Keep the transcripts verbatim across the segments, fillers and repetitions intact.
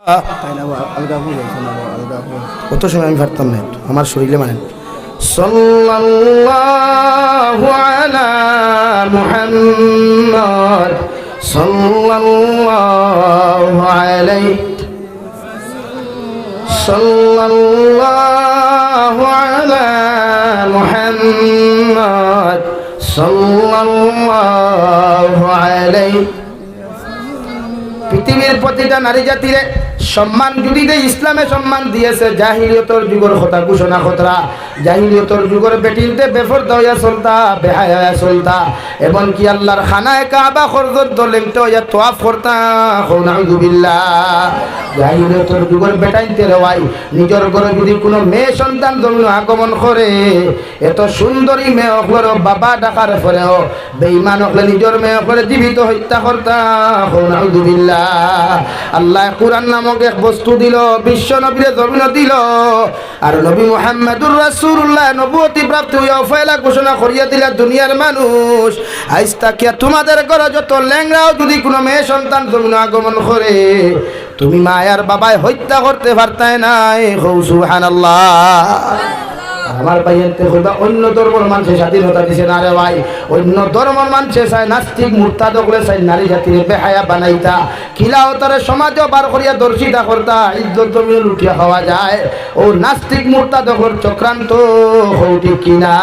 তাই না, আলগা হয়ে যাইছে না, আলগা হয়ে। অত সময় আমি পারতাম না, আমার শরীরে মানে। সাল্লাল্লাহু আলা মুহাম্মদ, সাল্লাল্লাহু আলাইহি, সাল্লাল্লাহু আলা মুহাম্মদ, সাল্লাল্লাহু আলাইহি। পৃথিবীর প্রতিটা নারী জাতিরে সম্মান যদি দেয়, ইসলামে সম্মান দিয়েছে। জাহিলিয়তর যুগর কথা ঘোষণা করতরা, জাহিলিয়তর যুগর বেটিন্তে বেপর্দা হইয়া চলতা, বেহায়া হইয়া চলতা, এমনকি আল্লাহর খানায়ে কাবা পর্যন্ত লেংটা হইয়া তোয়াফ করতা। কও নাউজুবিল্লাহ। জাহিলিয়তর যুগর বেটাইন্তে রে ভাই, নিজর ঘরো যদি কোনো মেয়ে সন্তান জমিনো আগমন করে, এত সুন্দরী মেয়ে অকলর বাবা ডাকার পরেও বেঈমান অকলে নিজর মেয়ে অকলরে জীবিত হত্যা করতা। কও নাউজুবিল্লাহ। আল্লায় কুরআন নামক এক বস্তু দিল, বিশ্ব নবীরে জমিনো দিল। আর নবী মুহাম্মাদুর রাসূলুল্লাহ নবুয়তি প্রাপ্ত হইয়া ফয়লা ঘোষণা করিয়া দিলা, দুনিয়ার মানুষ, আইজ থাকিয়া তোমাদের ঘরো যত লেংড়াও যদি কোনো মেয়ে সন্তান জমিনো আগমন করে, তুমি মায়ার বাবায় হত্যা করতে পারতায় নায়। কও সুবহানাল্লাহ। আর আমার ভাইয়াইন্তে কইবা, অন্য ধর্মর মানষে স্বাধীনতা দিছে না রে ভাই। অন্য ধর্মর মানষে চায়, নাস্তিক মুরতাদ অকলে চায় নারী জাতিরে বেহায়া বানাইতা, কিলাও তারে সমাজো বার করিয়া ধর্ষিতা করতা, ইজ্জত জমিনো লুটিয়া খাওয়া যায়। ও নাস্তিক মুরতাদ অকলর চক্রান্ত। কও ঠিক কিনা?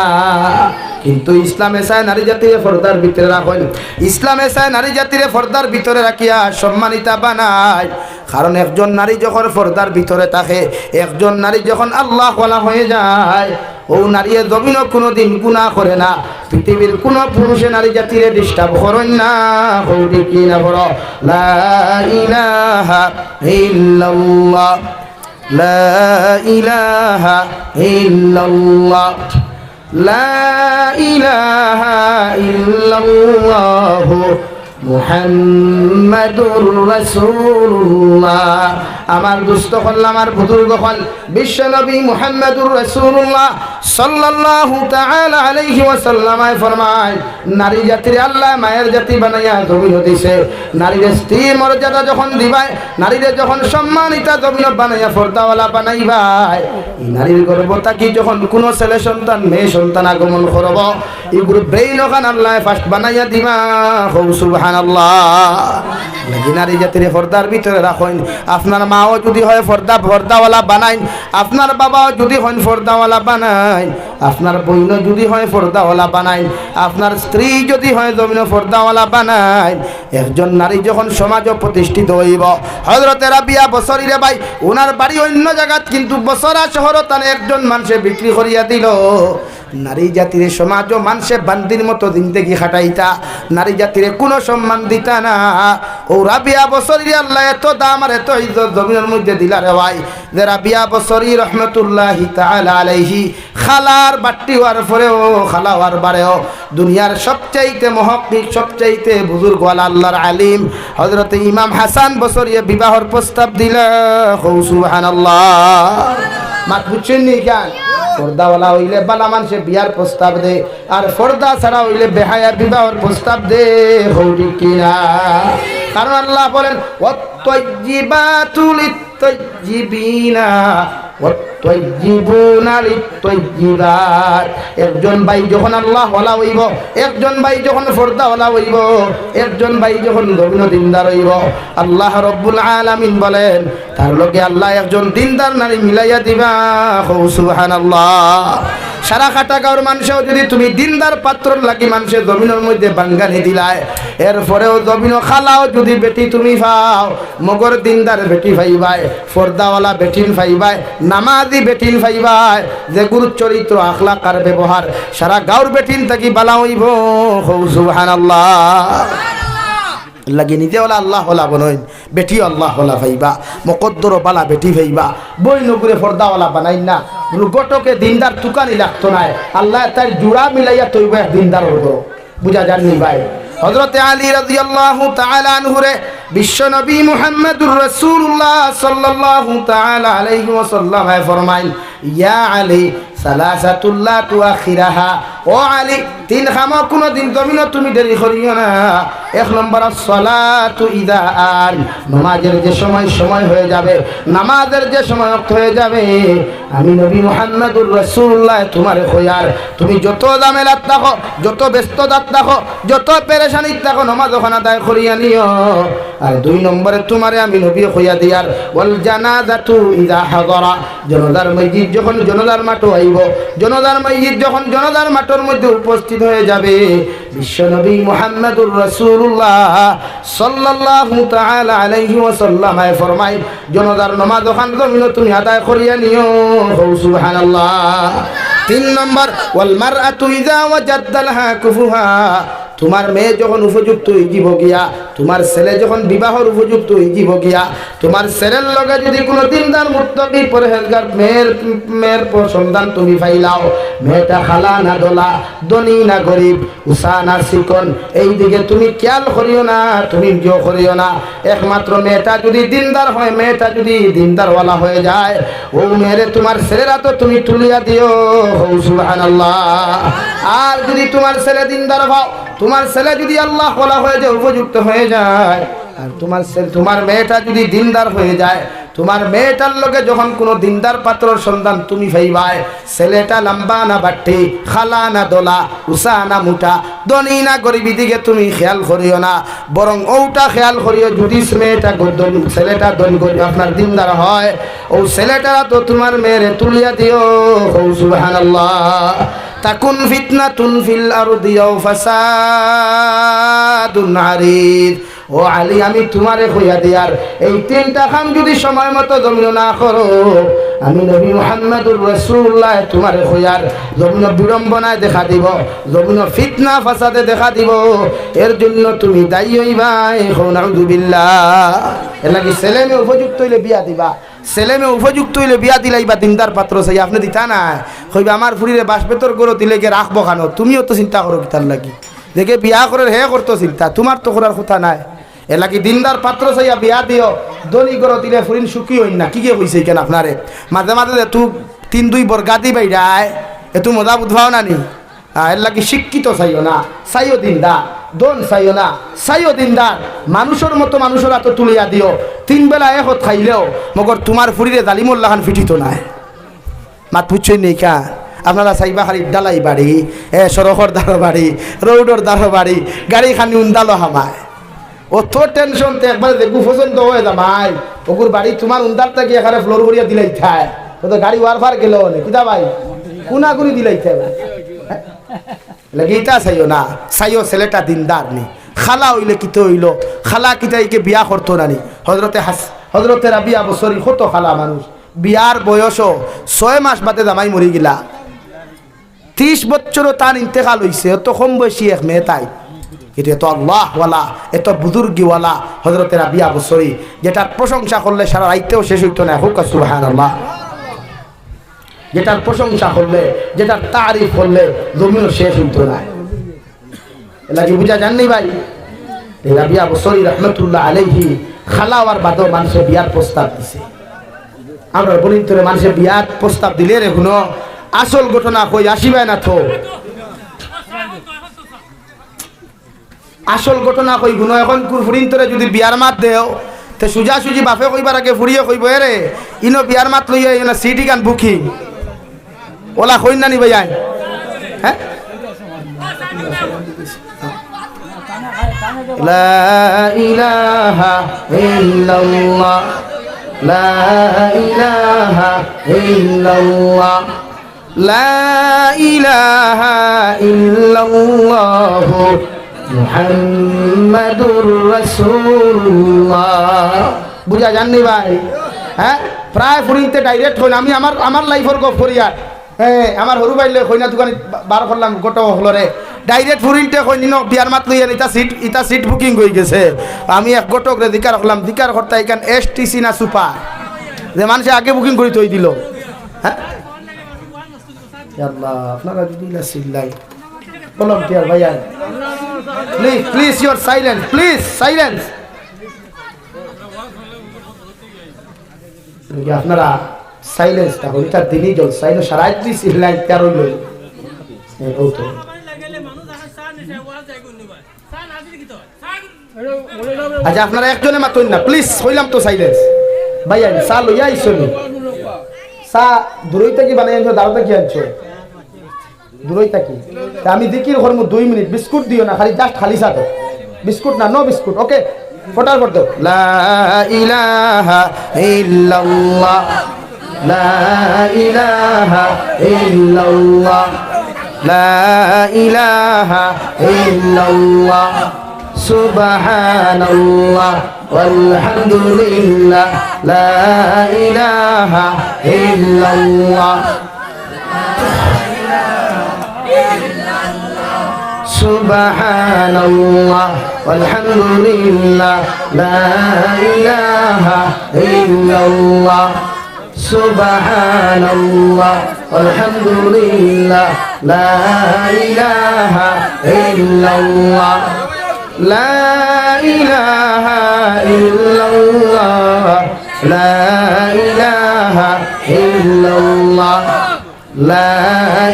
কিন্তু ইসলামে চায় নারী জাতিরে পর্দার ভিতরে রাখইন। ইসলামে চায় নারী জাতিরে পর্দার ভিতরে রাখিয়া সম্মানিতা বানাইন। কারণ একজন নারী যখন পর্দার ভিতরে থাকে, একজন নারী যখন আল্লাহওয়ালা হয়ে যায়, ও নারীয়ে জমিনো কোনোদিন গুনাহ করে না। পৃথিবীর কোনো পুরুষে নারী জাতিরে disturb করইন না। কও ঠিক কিনা? পড়ো, লা ইলাহা ইল্লাল্লাহ, লা ইলাহা ইল্লাল্লাহ। লা ইলাহা ইল্লাল্লাহু মুহাম্মাদুর রাসূলুল্লাহ। আমার দোস্ত অকল, আমার বুজুর্গ অকল, বিশ্ব নবী মুহাম্মাদুর রাসূলুল্লাহ সাল্লাল্লাহু তাআলা আলাইহি ওয়াসাল্লামে ফরমায়, নারী জাতিরে আল্লায় মায়ার জাতি বানাইয়া জমিনো দিছে। নারীরে স্ত্রীর মর্যাদা যখন দিবায়, নারীরে যখন সম্মানিতা জমিনো বানাইয়া পর্দাওয়ালা বানাইবায়, ই নারীর গর্ভ থাকি যখন কোনো ছেলে সন্তান, মেয়ে সন্তান আগমন করবো, ইগুর brain অখান আল্লায় first বানাইয়া দিবা। কও সুবহানাল্লাহ। লাগি নারী জাতিরে পর্দার ভিতরে রাখইন। আপনার মাও যদি হয় পর্দা, পর্দাওয়ালা বানাইন, আপনার বাবাও যদি হইন পর্দাওয়ালা বানাইন, আপনার বইনও যদি হয় পর্দাওয়ালা বানাইন, আপনার স্ত্রী যদি হয় জমিনো পর্দাওয়ালা বানাইন, একজন নারী যখন সমাজো প্রতিষ্ঠিত হইবো, হযরতে রাবিয়া বসরি রে ভাই, উনার বাড়ি অন্য জাগাত, কিন্তু বসরা শহরো তান একজন মানষে বিক্রি করিয়া দিল। নারী জাতিরে সমাজো মানষে বান্দির মতো জিন্দেগি খাটাইতা, নারী জাতিরে কোনো সম্মান দিতা না। ও রাবিয়া বসরিরে আল্লায় এত দাম আর এত ইজ্জত জমিনর মধ্যে দিলা রে ভাই, যে রাবিয়া বসরি রহমতুল্লাহি তাআলা আলাইহি খালার বাট্টি হওয়ার পরেও, খালা হওয়ার বারেও দুনিয়ার সবচাইতে মুহাক্কিক, সবচাইতে বুজুর্গওয়ালা আল্লাহর আলিম হযরতে ইমাম হাসান বসরিয়ে বিবাহর প্রস্তাব দিলা। কও সুবহানাল্লাহ। মাত বুঝছইন নি কেন? পর্দাওয়ালা হইলে বালা মানষে বিয়ার প্রস্তাব দে, আর পর্দা ছাড়া হইলে বেহায়া বিবাহর প্রস্তাব দে। কও ঠিক কিনা? কারণ আল্লাহ বলেন, "ওয়াত-তাইয়্যিবাতু লিত-তাইয়্যিবিনা, ওয়াত-তাইয়্যিবুনা লিত-তাইয়্যিবাত।" একজন ভাই যখন আল্লাহওয়ালা হইবো, একজন ভাই যখন পর্দাওয়ালা হইবো, একজন ভাই যখন জমিনো দিনদার হইবো, আল্লাহ রব্বুল আলামিন বলেন, তার লগে আল্লাহ একজন দিনদার নারী মিলাইয়া দিবা। কও সুবহানাল্লাহ। সারা কাটা গাঁওর মানষেও যদি তুমি দিনদার পাত্রর লাগি মানষে জমিনর মধ্যে বাঙ্গানি দিলায়, এরপরেও জমিনো খালাও যদি বেটি তুমি পাও, মগর দিনদার বেটি পাইবায়, পর্দাওয়ালা বেটিন পাইবায়, নামাজি বেটিন পাইবায়, যেগুর চরিত্র, আখলাক আর ব্যবহার সারা গাঁওর বেটিন থাকি বালা হইবো। কও সুবহানাল্লাহ। লাগি নিজে ওলা আল্লাহওয়ালা বনইন, বেটিও আল্লাহওয়ালা পাইবা, মকদ্দরও বালা বেটি পাইবা। বইনগুরে পর্দাওয়ালা বানাইন না, রুগটকে দিনদার তুকানি লাগতো নায়। আল্লায় তাইর জুড়া মিলাইয়া থইবো এক দিনদারর ঘরো। বুঝা যার নি ভাই? হযরতে আলী রাদিয়াল্লাহু তাআলা আনহুরে বিশ্ব নবী মুহাম্মাদুর রাসূলুল্লাহ সাল্লাল্লাহু তাআলা আলাইহি ওয়াসাল্লামে ফরমাইন, "ইয়া আলী, সালাসাতুল্লা তুআখিরাহা। ও আলী, তিন কামো কুনুদিন জমিনো তুমি দেরি করিও না। এক নম্বর, আসসালাতু ইযা আন, নমাজের যে সময়, সময় হয়ে যাবে, নামাজের যে সময় ওয়াক্ত হয়ে যাবে, আমি নবী মুহাম্মাদুর রাসূলুল্লাহ তুমারে কইয়ার, তুমি যত ঝামেলাত থাকো, যত ব্যস্ততাত থাকো, যত পেরেশানিত থাকো, নমাজ অখান আদায় করিয়া নিও। আর দুই নম্বরে তুমারে আমি নবী কইয়া দিয়ার, ওয়াল জানাজাতু ইযা হাদারা, জনাজার মসজিদ যখন জনাজার মাঠো আইবো, জনাজার মসজিদ যখন জনাজার মাঠর মধ্যে উপস্থিত হয়ে যাবে, বিশ্বনবী মুহাম্মাদুর রাসূলুল্লাহ সাল্লাল্লাহু তাআলা আলাইহি ওয়াসাল্লাম আয় ফরমায়, জনাজার নমাজ অখান জমিনো তুমি আদায় করিয়া নিও। হউ সুবহানাল্লাহ। তিন নম্বর, ওয়াল মারআতু ইযা ওয়াজাদা লাহা কুফুহা, তুমার মেয়ে যখন উপযুক্ত অইযিবো গিয়া, তুমার ছেলে যখন বিবাহর উপযুক্ত অইযিবো গিয়া, তুমার ছেলের লগে যদি কুনু দিনদার মুত্তাকি পরহেজগার মেয়ের, মেয়ের প-, সন্ধান তুমি পাইলাও, মেয়েটা কালা না ধলা, ধনী না গরিব, উচা না চিকন, এই দিকে তুমি খেয়াল করিও না, তুমি নিজেও করিও না। একমাত্র মেয়েটা যদি দিনদার হয়, মেয়েটা যদি দিনদারওয়ালা হয়ে যায়, ও মেয়েরে তুমার ছেলের আতো তুমি তুলিয়া দিও। হউ সুবহানাল্লাহ। আর যদি তুমার ছেলে দিনদার পাও, তুমার ছেলে যদি আল্লাহওয়ালা হয়ে যায়, উপযুক্ত হয়ে যায়, আর তুমার ছেলে, তুমার মেয়েটা যদি দিনদার হয়ে যায়, তুমার মেয়েটার লগে যখন কুনু দিনদার পাত্রর সন্ধান তুমি পাইবায়, ছেলেটা লাম্বা না বাট্টি, কালা না ধলা, উচা না মুটা, ধনী না গরিব, ইদিকে তুমি খেয়াল করিও না, বরং অউটা খেয়াল করিও, যদি মেয়েটা গ-, ধন-, ছেলেটা ধনী গরিব আপনার দিনদার হয়, অউ ছেলেটার আতো তুমার মেয়েরে তুলিয়া দিও। হউ সুবহানাল্লাহ। তাকুন ফিতনাতুন ফিল আরদি আও ফাসাদুন আরিদ। ও আলী, আমি তুমারে কইয়া দিয়ার, এই তিনটা কাম যদি সময় মতো জমিনো না করো, আমি নবী মুহাম্মাদুর রাসূলুল্লাহ তুমারে কইয়ার, জমিনো বিড়ম্বনায় দেখা দিবো, জমিনো ফিতনা ফাসাদে দেখা দিবো। এর জন্য তুমি দায়ী অইবায়। কও নাউযুবিল্লাহ। এর লাগি ছেলে মেয়ে উপযুক্ত অইলে বিয়া দিবা, ছেলে মেয়ে উপযুক্ত অইলে বিয়া দিলাইবা, দিনদার পাত্র চাই, আপনে দিতা নায়। কইবা, "আমার ফুরিরে বাঁশ বেতর ঘরো দিলে গিয়া রাখবো কানো?" তুমিও তো চিন্তা করো কিতার লাগি। যেগে বিয়া করের হে করতো চিন্তা, তুমার তো করার কথা নায়। এর লাগি দিনদার পাত্র চাইয়া বিয়া দিও, ধনী ঘরো দিলে ফুরিন সুখী অইন না। কিগে কইছে ইখান আপনারে? মাঝে মাঝে যেহেতু তিন দুই বরগাদি বাইরায়, এতু মজা বুঝবাও না নি? আহ, এর লাগি শিক্ষিত চাইও না, চাইও দিনদার, ধন চাইও না, চাইও দিনদার, মানুষর মতো মানুষর আতো তুলিয়া দিও। তিন বেলা এক অত খাইলেও, মগর তুমার ফুরিরে জালিমর লাখান ফিটিতো নায়। মাত বুঝছইন নি কা? আপনারা চাইবা খালি ঢালাই বাড়ি, এ, সড়কর ধারো বাড়ি, রোডর ধারো বাড়ি, গাড়ি খানি উন্দালো হামায়। অত tension তে একবারে যেগু পছন্দ অয় জামাই, অগুর বাড়ি তুমার উন্দার থাকি এখানে floor করিয়া দিলাইতায়। ও তো গাড়ি ওয়ার ফার গেল অনে, কিতা ভাই? কুনাকুনি দিলাইতায় ভাই। লাগি ইতা চাইও না, চাইও ছেলেটা দিনদার নি। কালা অইলে কিতা অইলো? কালা কিতা ইগে বিয়া করতো না নি? হজরতে হাস-, হজরতে রাবিয়া বসরি কত কালা মানুষ। বিয়ার বয়সও ছয় মাস বাদে জামাই মরি গেলা। ত্রিশ বছরও তান ইন্তেকাল অইছে, অত কম বয়সী এক মেয়ে তাই। কিন্তু এত আল্লাহওয়ালা, এত বুজুর্গিওয়ালা হজরতে রাবিয়া বসরি, যেটার প্রশংসা করলে সারা রাইতেও শেষ অইতো নায়। কউক্কা সুবহানাল্লাহ। যেটার প্রশংসা করলে, যেটার তারিফ করলে জমিনও শেষ অইতো নায়। এর লাগি বুঝা যার নি ভাই? এই রাবিয়া বসরি রহমতুল্লাহ আলাইহি কালা অওয়ার বাদেও মানষে বিয়ার প্রস্তাব দিছে। আমরার ফুরিন্তরে মানষে বিয়ার প্রস্তাব দিলে রে হুনো, আসল ঘটনা কই, আসিবায় না তো। আসল ঘটনা কই হুনো, অখন কুর ফুরিন্তরে যুদি বিয়ার মাত দেও, তে সুজাসুজি বাপে কইবার আগে ফুরিয়ে কইবো, "এরে, ইনো বিয়ার মাত লইয়া আইও না, সিট ইখান booking।" অলা কইন না নি ভাইয়াইন? হ্যাঁ? লা ইলাহা ইল্লাল্লাহ, লা ইলাহা ইল্লাল্লাহ, লা ইলাহা ইল্লাল্লাহু মুহাম্মাদুর রাসূলুল্লাহ। বুঝা যার নি ভাই? হ্যাঁ, প্রায় ফুরিন্তে direct কইন, আমি আমার, আমার life-র গপ করিয়ার। হ্যাঁ, আমার হুরু ভাইর লগে কইনা দুকানি বা-, বার করলাম ঘটক অকলরে। Direct ফুরিন্তে কইন, "ইনো বিয়ার মাত লইয়া ইতা সিট, ইতা সিট booking অই গেছে।" আমি এক ঘটকরে জিকার করলাম, জিকার করতা ইখান এসটিসি না সুপার, যে মানষে আগে booking করি থই দিলো। হ্যাঁ? ইয়া আল্লাহ, আপনারা যুদি ইলা চিল্লাইন। Volunteer ভাইয়াইন। Please, please, your silence, please, silence। আপনারা সাইলেন্সটা হইল, তার দিনই জলসা হইল, সারা আজ দিস ইল্লা ইখতিয়ার হইল। এই, ও তো। আচ্ছা, আপনারা একজনে মাতইন না, প্লিজ, হইলাম তো সাইলেন্স। ভাই, আইন, চা লইয়া আইছো নি? চা দূরই থাকি বানাই আনছো, দাও থাকি আনছো? দূরই থাকি। তা আমি জিকির করমু দুই মিনিট, বিস্কুট দিও না, খালি জাস্ট খালি চা দাও। বিস্কুট না, নো বিস্কুট, ওকে? ফটার ফট দাও। লা ইলাহা ইল্লাল্লাহ, লা ইলাহা ইল্লাল্লাহ, লা ইলাহা ইল্লাল্লাহ, সুবহানাল্লাহ, ওয়ালহামদুলিল্লাহ, লা ইলাহা ইল্লাল্লাহ। সুবহানাল্লাহ, ওয়ালহামদুলিল্লাহ, লা ইলাহা ইল্লাল্লাহ। সুবহানাল্লাহ, ওয়ালহামদুলিল্লাহ, লা ইলাহা ইল্লাল্লাহ। লা ইলাহা ইল্লাল্লাহ, লা ইলাহা ইল্লাল্লাহ, লা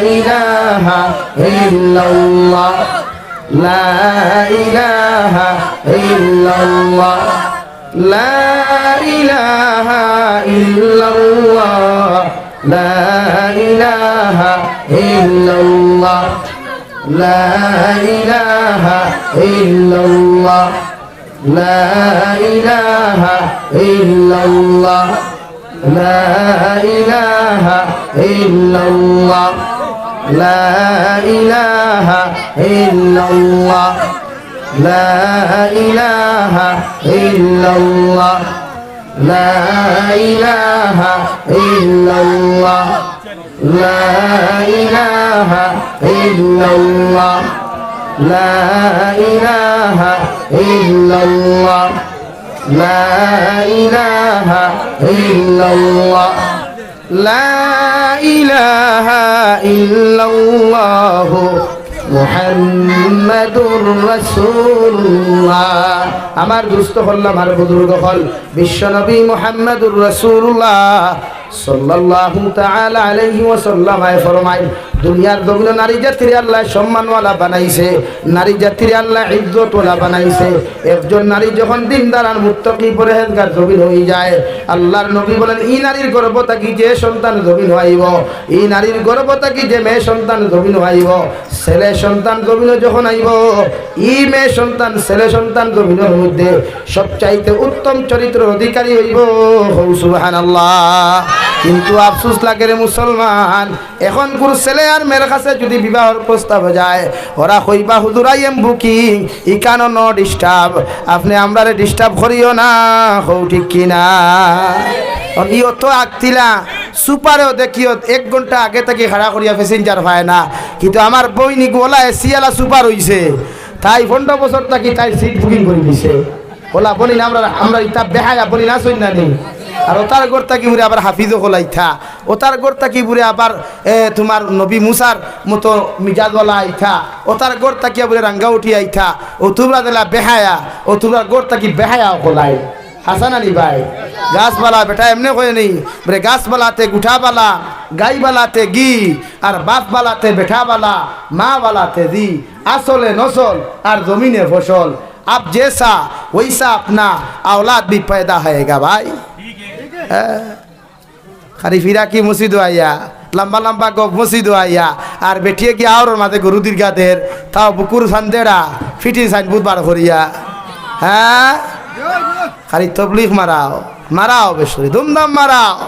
ইলাহা ইল্লাল্লাহ, লা ইলাহা ইল্লাল্লাহ, লা ইলাহা ইল্লাল্লাহ, লা ইলাহা ইল্লাল্লাহ, লা ইলাহা ইল্লাল্লাহ, লা ইলাহা ইল্লাল্লাহ, লা ইলাহা ইল্লাল্লাহ, লা ইলাহা ইল্লাল্লাহ, লা ইলাহা ইল্লাল্লাহ, লা ইলাহা ইল্লাল্লাহ, লা ইলাহা ইল্লাল্লাহ, লা ইলাহা ইল্লাল্লাহ, লা ইলাহা ইল্লাল্লাহ, লা ইলাহা ইল্লাল্লাহ, মুহাম্মাদুর রাসূলুল্লাহ। আমার দোস্ত অকল, আমার বুজুর্গ অকল, বিশ্বনবী মুহাম্মাদুর রাসূলুল্লাহ সাল্লাল্লাহু তাআলা আলাইহি ওয়াসাল্লাম আয় ফরমাইন, দুনিয়ার জমিনো নারী জাতিরে আল্লায় সম্মানওয়ালা বানাইছে, নারী জাতিরে আল্লায় ইজ্জতওয়ালা বানাইছে। একজন নারী যখন দিনদার আর মুত্তাকি পরহেজগার জমিনো অইযায়, আল্লার নবী বলেন, ই নারীর গর্ভ থাকি যে সন্তান জমিনো আইবো, ই নারীর গর্ভ থাকি যে মেয়ে সন্তান জমিনো আইবো, ছেলে সন্তান জমিনো যখন আইবো, ই মেয়ে সন্তান, ছেলে সন্তান জমিনর মধ্যে সবচাইতে উত্তম চরিত্রর অধিকারী অইবো। কও সুবহানাল্লাহ। কিন্তু আফসোস লাগে রে মুসলমান, অখনকুর ছেলে আর মেয়ের কাছে যুদি বিবাহর প্রস্তাব যায়, ওরা কইবা, "হুজুর, I am booking, ইখানো no disturb, আপনে আমরারে disturb করিও না।" কও ঠিক কি না? অখন ই অত আগতিলা, সুপারেও দেখিও, এক ঘন্টা আগে থাকি খাড়া করিয়া passenger পায় না, কিন্তু আমার বইন ইগু অলা AC আলা সুপার অইছে, তাই পনরো বছর থাকি তাই seat booking করি দিছে। অলা বইন, আমরা, আমরা ইতা বেহায়া বইন আছইন না নি? আর অতার ঘর থাকি বুলে আবার হাফিজ অকল আইতা, অতার ঘর থাকি বুলে আবার, এ, তুমার নবী মুসার মতো মিজাজওয়ালা আইতা, অতার ঘর থাকিয়া বুলে রাঙ্গাউটি আইতা, অ তুমরা যেলা বেহায়া, অ তুমরার ঘর থাকি বেহায়া অকল আইন। হাছা না নি ভাই? গাছ বালা বেটা এমনে কয় নি, বুলে গাছ বালাতে গুঠা বালা, গাই বালাতে ঘি, আর বাপ বালাতে বেটা বালা, মা বালাতে জি, আসলে নসল আর জমিনে ফসল। আপ জেসা ওইসা আপনা আওলাদ ভি পয়দা হয়েগা ভাই। হ্যাঁ। খালি ফিরাকি মসজিদো আইয়া, লম্বা লম্বা গপ মসজিদো আইয়া, আর বেটিয়ে গিয়া আওরর মাঝে গরু দীর্ঘা দের, তাও বুকুর সান্দেড়া, ফিটিং সাইনবোর্ড বার করিয়া। হ্যাঁ? খালি তবলিগ মারাও, মারাও বেশ করি, ধুমধাম মারাও।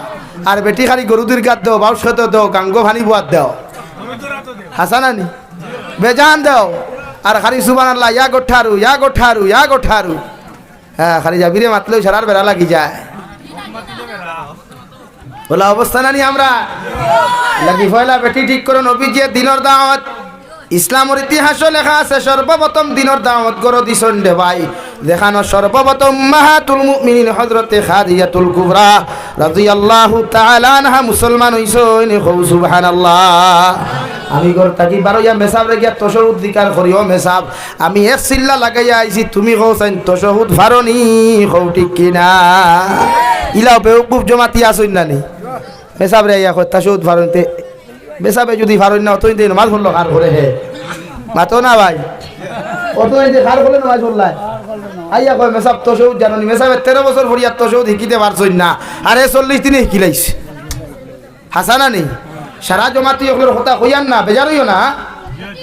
আর বেটি খালি গরু দীর্ঘা দেও, বাউশ খেতে দেও, গাঙ্গো পানি বুয়াত দেও। হাছা না নি? বেজান দেও। আর খালি সুবহানাল্লাহ, ইয়া গোঠারু, ইয়া গোঠারু, ইয়া গোঠারু। হ্যাঁ, খালি জাবিরে মাতলেউ সারার বেড়া লাগি যায়। অলা অবস্থা না নি আমরা? লাগি পয়লা বেটি ঠিক করো, নবীজিয়ে দিনর দাওয়াত। ইসলামর ইতিহাসো লেখা আছে, সর্বপ্রথম দিনর দাওয়াত ঘরো দিছইন রে ভাই। যেখানো সর্বপ্রথম উম্মাহাতুল মুমিনিন হযরতে খাদিজাতুল কুবরা রাদিয়াল্লাহু তাআলা আনহা মুসলমান অইছইন, কও সুবহানাল্লাহ। আমি ঘর থাকি বারইয়া মেসাবরে গিয়া তশাহুদ জিকার করি, "ও মেসাব, আমি এক চিল্লা লাগাইয়া আইছি, তুমি কও চাইন তশাহুদ পারো নি?" কও ঠিক কি না? ইলাও বেউকুফ জমাতি আছইন না নি? মেসাবরে আইয়া কয়, "তাশাহুদ ফারইন তে।" মেসাবে যুদি ফারইন না, অতইন তে নমাজ পড়লো কার ঘরো হে? মাতো না ভাই। অতইন তে কার ঘরো নমাজ পড়লায়? আইয়া কয়, "মেসাব, তাশাহুদ জানো নি?" মেসাবে তেরো বছর পড়িয়া তাশাহুদ হিকিতে পারছইন না, আর এ চল্লিশ দিনে হিকিলাইছে। হাছা না নি? সারা জমাতি অকলর কথা কইয়ার না, বেজার অইও না।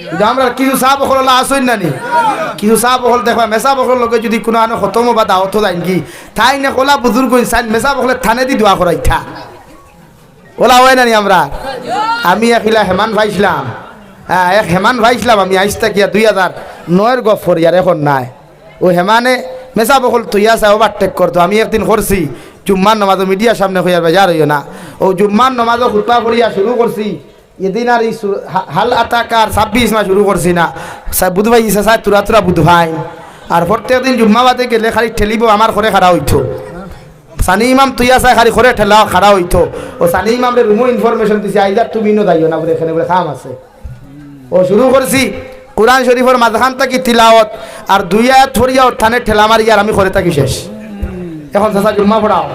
কিন্তু আমরার কিছু সাব অকল অলা আছইন না নি? কিছু সাব অকল দেখবা, মেসাব অকলর লগে যুদি কুনু আনো খতমো বা দাওতো যাইন গি, তাইন অকলা বুজুর্গ ইনসান, মেসাব অকলে থানেদি দোয়া করাইতা। অলা অয় না নি আমরার? আমি একলা হেমান পাইছলাম, হ্যাঁ, এক হেমান পাইছলাম আমি আইজ থাকিয়া দুই হাজার নয়র গফ করিয়ার, এখন নাই। অউ হেমানে মেসাব অকল থইয়া চায়, overtake করতো। আমি একদিন করছি, জুম্মার নমাজো মিডিয়ার সামনে কইয়ার বেজার অইও না। অউ জুম্মার নমাজো খুতবা পড়িয়া শুরু করছি, এদিন আর ই সু-, হা-, হাল আতাকা আর ছাব্বিশ মাস শুরু করছি না। সা-, বুধ ভাই ইসা সায় তুরা তুরা বুধ ভাই। আর প্রত্যেক দিন জুম্মা বাদে গেলে খালি ঠেলিবো, আমার ঘরে খাড়া অইতো। সানি ইমাম থইয়া চায় খালি ঘরে ঠেলা খাড়া অইতো। অউ সানি ইমামরে রুমো information দিছে, "আইজ আর তুমি ইনো যাইও না, বুলে এখানে বুলে কাম আছে।" অউ শুরু করছি, কুরআন শরীফর মাঝখান থাকি তিলাওত, আর দুই আয়াত পড়িয়া অউ থানে ঠেলা মারি আর আমি ঘরে থাকি শেষ। এখন চাচা জুম্মা পড়াও।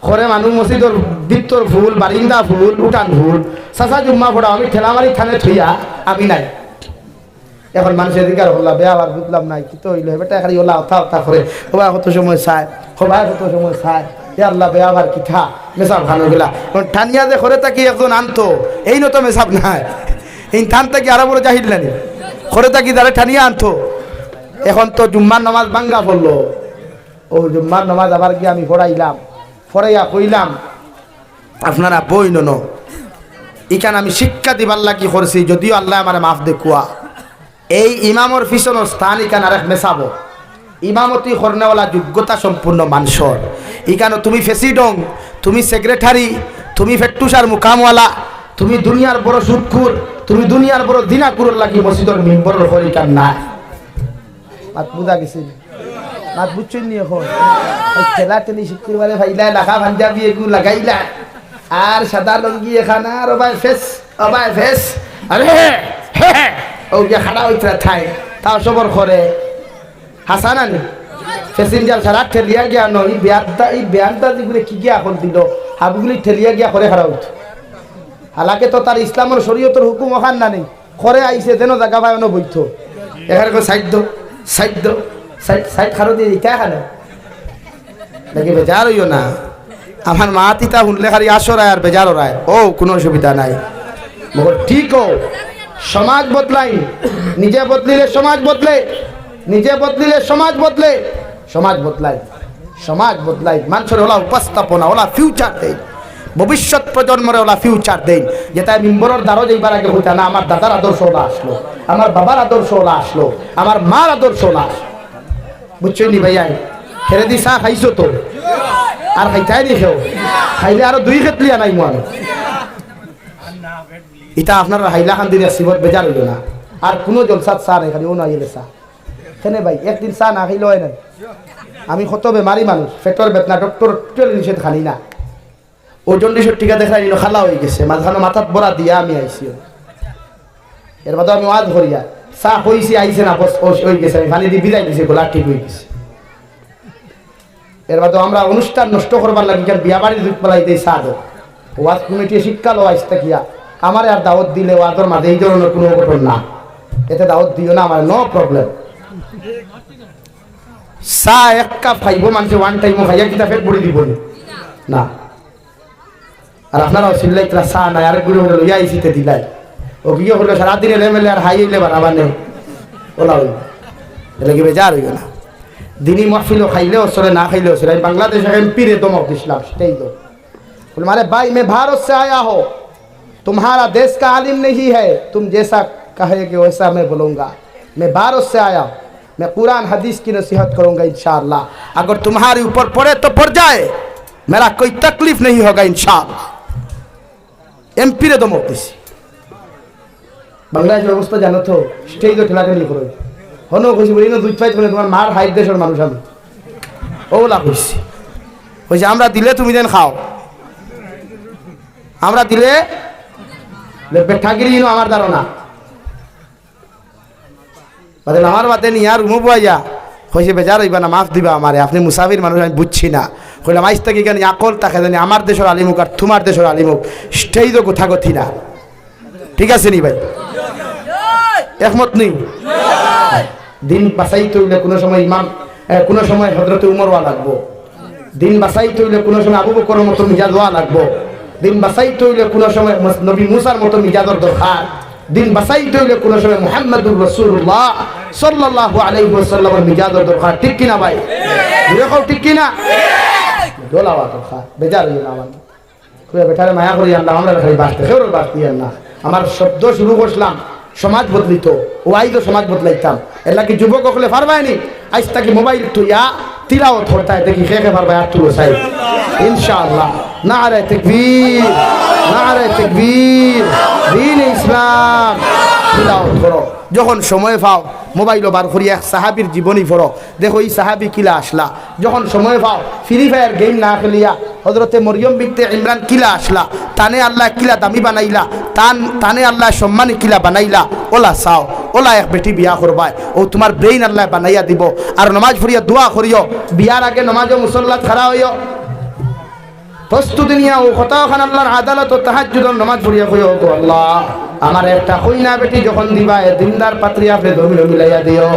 ঘরে মানুষ মসজিদর ভিতর ফুল, বারিন্দা ফুল, উঠান ফুল। চাচা জুম্মা পড়াও, আমি ঠেলা মারি থানে থইয়া আমি নাই। এখন মানষে জিকার করলা, "বেয়াবার বুঝলাম নাই, কিতা অইলো?" হে বেটা খালি অলা অতা অতা করে, হবায় কত সময় চায়, হবায় কত সময় চায়। ইয়া আল্লাহ, বেয়াবার কিতা? মেসাব খানো গেলা। এখন টানিয়া যে ঘরে থাকি একজন আনতো, এইন তো মেসাব নায়। এইন থান থাকি আরো বড় জাহিল নানি। ঘরে থাকি যারে টানিয়া আনতো। এখন তো জুম্মার নমাজ ভাঙ্গা পড়লো। অউ জুম্মার নমাজ আবার গিয়া আমি পড়াইলাম। পড়াইয়া কইলাম, "আপনারা বইন অনো।" ইখান আমি শিক্ষা দিবার লাগি করছি, যদিও আল্লায় আমারে মাফ দেখুয়া। এই ইমামর পিছনর স্থান ইখান আরেক মেসাবো। ইমামতি করনেওয়ালা যোগ্যতা সম্পূর্ণ মানষর। ইখানো তুমি প্রেসিডেন্ট, তুমি সেক্রেটারি, তুমি ফেট্টুসার মুকামওয়ালা, তুমি দুনিয়ার বড় সুদখুর, তুমি দুনিয়ার বড় জিনাখুরর লাগি মসজিদর মিম্বরর উপর ইখান নায়। মাত বুঝা গেছে নি? মাত বুঝছইন নি এখন? অউ ঠেলা ঠেলি শুক্রবারে পাইলা, লাখা পাঞ্জাবি এগু লাগাইলা, আর সাদা লুঙ্গি এখান, আর ওবায় ফেস, ওবায় ফেস, আরে হে, হে, হে, অউ গিয়া খাড়া অইতরা থাইন, তাও সবর করে। হাছা না নি? প্যাসেঞ্জার সারা ঠেলিয়া গিয়া নয়, ই বেয়াদা, ই বেয়াদা যেগুলি কি গিয়া এখন দিল, হাবগুলি ঠেলিয়া গিয়া করে খাড়া অইতো। হালাকে তো তার ইসলামর শরীয়তর হুকুম অখান না নি। করে আইছে, যেন জাগা পায়, অনো বইতো। এখানে কয়, "সাইড দো, সাইড দো, সাইড, সাইড খারো দিয়ে দিতে এখানে।" নাকি বেজার অইও না। আমার মাত ইতা হুনলে খালি আসরায় আর বেজার অরায়। অউ, কুনু অসুবিধা নাই। মগর ঠিক অউ, সমাজ বদলাইন। নিজে বদলিলে সমাজ বদলে, নিজে বদলিলে সমাজ বদলে, সমাজ বদলাইন। সমাজ বদলাইন, মানষর অলা উপস্থাপনা, অলা ফিউচার দেইন, ভবিষ্যৎ প্রজন্মরে অলা ফিউচার দেইন। যেটা মিম্বরর দ্বারো যাইবার আগে কইতা না, "আমার দাদার আদর্শ অলা আসলো, আমার বাবার আদর্শ অলা আসলো, আমার মার আদর্শ অলা আসলো।" বুঝছইন নি ভাইয়াইন? হেরেদি চা খাইছো তো, আর খাইতায় নি কেউ? খাইলে আরো দুই খেতলি আনাইমু আমি। ইটা আপনারার হাইলাকান্দির এক সিফত, বেজার অইও না। আর কুনু জলসাত চা নাই, খালি অনো আইলে চা। কেনে ভাই, একদিন চা না খাইলে অয় না? আমি কত বেমারি মানুষ, পেটর বেদনা, ডক্টর টোটালি নিষেধ খানি না। অউ জন্ডিসর টিকা দেখরায় নি, খালা অইগেছে, মাঝখানো মাথাত বড়া দিয়া আমি আইছি। এর বাদে আমি ওয়াজ করিয়া চা কইছি, আইছে না, বস, অই-, অইগেছে, আমি পানি দি ভিজাই দিছি, গলা ঠিক অইগেছে। এর বাদে আমরা অনুষ্ঠান নষ্ট করবার লাগি কেন বিয়া বাড়ির দুধ পালাই দেই চা দো। ওয়াজ কমিটি শিক্ষা লও আইজ থাকিয়া। আমারে আর দাওয়াত দিলে ওয়াজর মাঝে এই ধরনের কোনো অঘটন না। এতে দাওয়াত দিও না আমার, no problem। চা এক কাপ খাইবো মানষে, one time খাইয়া কিতা পেট ভরি দিবো নি? না। আর আপনারাও চিল্লাইতরা চা নাই, আরেক গুড়ি করে লইয়া আইছি তে দিলাই। ও কি করলো সারাদিন এলে মেলে আর হাই অইলে বাড়াবা নে। OLA oil. এলে কি বেজার অইল না? দিনই মহফিলও খাইলেও চলে, না খাইলেও চলে। আমি বাংলাদেশর এমপি রে ধমক দিছিলাম, সেটাই তো। বলে, "আরে ভাই, मैं भारत से आया हूँ, तुम्हारा देश का आलिम नहीं है, तुम जैसा कहेगे वैसा मैं बोलूँगा। मैं भारत से आया हूँ, मैं कुरान हदीस की नसीहत करूँगा इंशाअल्लाह। अगर तुम्हारे ऊपर पड़े तो पड़ जाए, मेरा कोई तकलीफ नहीं होगा इंशाअल्लाह।" এমপি রে ধমক দিছি। বাংলাদেশর অবস্থা জানো তো, স্টেজও ঠেলাঠেলি করে। হনো কইছি বলি, "না, দুই পাইত মানে তোমার মার হাইট দেশর মানুষ আমি।" ওলা কইছি। কইছে, "আমরা দিলে তুমি দেন খাও। আমরা দিলে।" বেঠাগিরি ইনো আমার ধারণা। বাদে আমার বাদে নিয়া রুমো বইয়া, কইছে, "বেজার অইবা না, মাফ দিবা আমারে, আপনে মুসাফির মানুষ, আমি বুঝছি না।" কইলাম, "আইজ থাকি ইখান আকল থাকে জানি আমার দেশর আলিম অউক আর তুমার দেশর আলিম অউক, stage-ও কথাকথি না।" ঠিক আছে নি ভাই? একমত নি? দিন বাঁচাইতে অইলে কুনু সময় ইমাম, এ, কুনু সময় হযরতে উমর অওয়া লাগবো। দিন বাঁচাইতে অইলে কুনু সময় আবু বকরর মতো মিজাজ অওয়া লাগবো। দিন বাঁচাইতে অইলে কুনু সময় মস-, নবী মুসার মতো মিজাজর দরকার। দিন বাঁচাইতে অইলে কুনু সময় মুহাম্মাদুর রাসূলুল্লাহ সাল্লাল্লাহু আলাইহি ওয়াসাল্লামর মিজাজর দরকার। ঠিক কি না ভাই? জোরে কও, ঠিক কি না? দোলাওয়া দরকার। বেজার অইও না আমার। কইয়া বেটারে মায়া করি আল্লাহ, আমরা খালি বাঁচতে, কেউর বাঁচতে আর না। আমার শব্দ শুরু করছিলাম সমাজ বদলিত, ওয়াইজও সমাজ বদলাইতাম। এর লাগি যুবক অকলে পারবায় নি, আইজ থাকি মোবাইল থইয়া তিলাওয়াত করতায়, দেখি কে কে পারবায়, আত তুলো চাই। ইনশাআল্লাহ। নারায়ে তাকবীর, নারায়ে তাকবীর, দ্বীনে ইসলাম। তিলাওয়াত করো, যখন সময় পাও মোবাইলও বার করিয়া এক সাহাবীর জীবনী পড়ো, দেখো ই সাহাবী কিলা আছলা। যখন সময় পাও, Free Fire game না খেলিয়া হযরতে মরিয়ম বিনতে ইমরান কিলা আছলা, তানে আল্লায় কিলা দামি বানাইলা, তান, তানে আল্লায় সম্মানী কিলা বানাইলা, অলা চাও, অলা এক বেটি বিয়া করবায়, অউ তুমার brain আল্লায় বানাইয়া দিবো। আর নমাজ পড়িয়া দোয়া করিও, বিয়ার আগে নমাজো মুসল্লাত খাড়া অইও। প্রস্তুতি নিয়া অউ কথা অখান আল্লার আদালতো তাহাজ্জুদর নমাজ পড়িয়া কইও, "ওগো আল্লাহ, আমারে একটা কইনা বেটি যখন দিবায়, দিনদার পাত্রী আপনে জমিনো মিলাইয়া দিও।"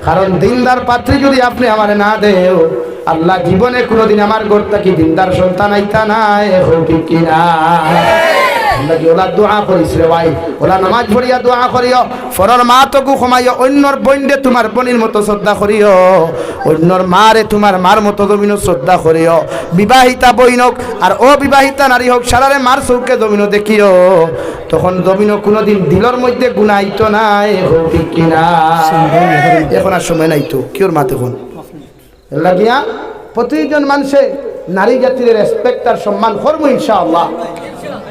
কারণ দিনদার পাত্রী যুদি আপনে আমারে না দেও, আল্লাহ, জীবনে কুনুদিন আমার ঘর থাকি দিনদার সন্তান আইতা নায়, কও ঠিক কি না? আল্লাহ কি অলা দোয়া করিস রে ভাই, অলা নমাজ পড়িয়া দোয়া করিও। পরর মাতকু কমাইও, অইন্যর বইনরে তুমার বইনর মতো শ্রদ্ধা করিও, অইন্যর মারে তুমার মার মতো জমিনো শ্রদ্ধা করিও। বিবাহিতা বইন অউক আর অবিবাহিতা নারী অউক, সারারে মার চউখে জমিনো দেখিও, তখন জমিনো কুনুদিন দিলর মইধ্যে গুনা আইতো নায়, কও ঠিক কি না? অখন আর সময় নাই তো, কিওর মাত অখন? এর লাগিয়া প্রতিজন মানষে নারী জাতির respect আর সম্মান করমু ইনশাআল্লাহ।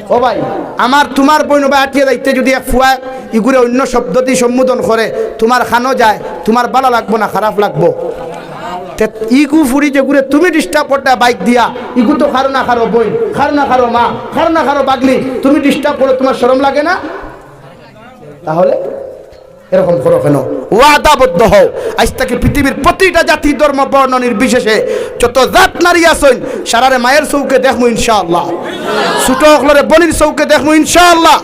ও ভাই, আমার তুমার বইন বা আটিয়া যাইতে যুদি এক ফুয়া ইগুরে অইন্য শব্দদি সম্বোধন করে, তুমার কানো যায়, তুমার ভালা লাগবো না খারাপ লাগবো? তে ইগু ফুড়ি যেগুরে তুমি disturb করতায় bike দিয়া, ইগু তো কারো না কারো বইন, কারো না কারো মা, কারো না কারো বাগনি, তুমি disturb করো, তুমার শরম লাগে না? তাহলে এরকম করো কেনে? ওয়াদাবদ্ধ হও। আইজ থাকি পৃথিবীর প্রতিটা জাতি, ধর্ম, বর্ণ নির্বিশেষে যত জাত নারী আছইন, সারারে মায়ের চউখে দেখমু ইনশাআল্লাহ। ছোট অকলরে বইনর চউখে দেখমু ইনশাআল্লাহ।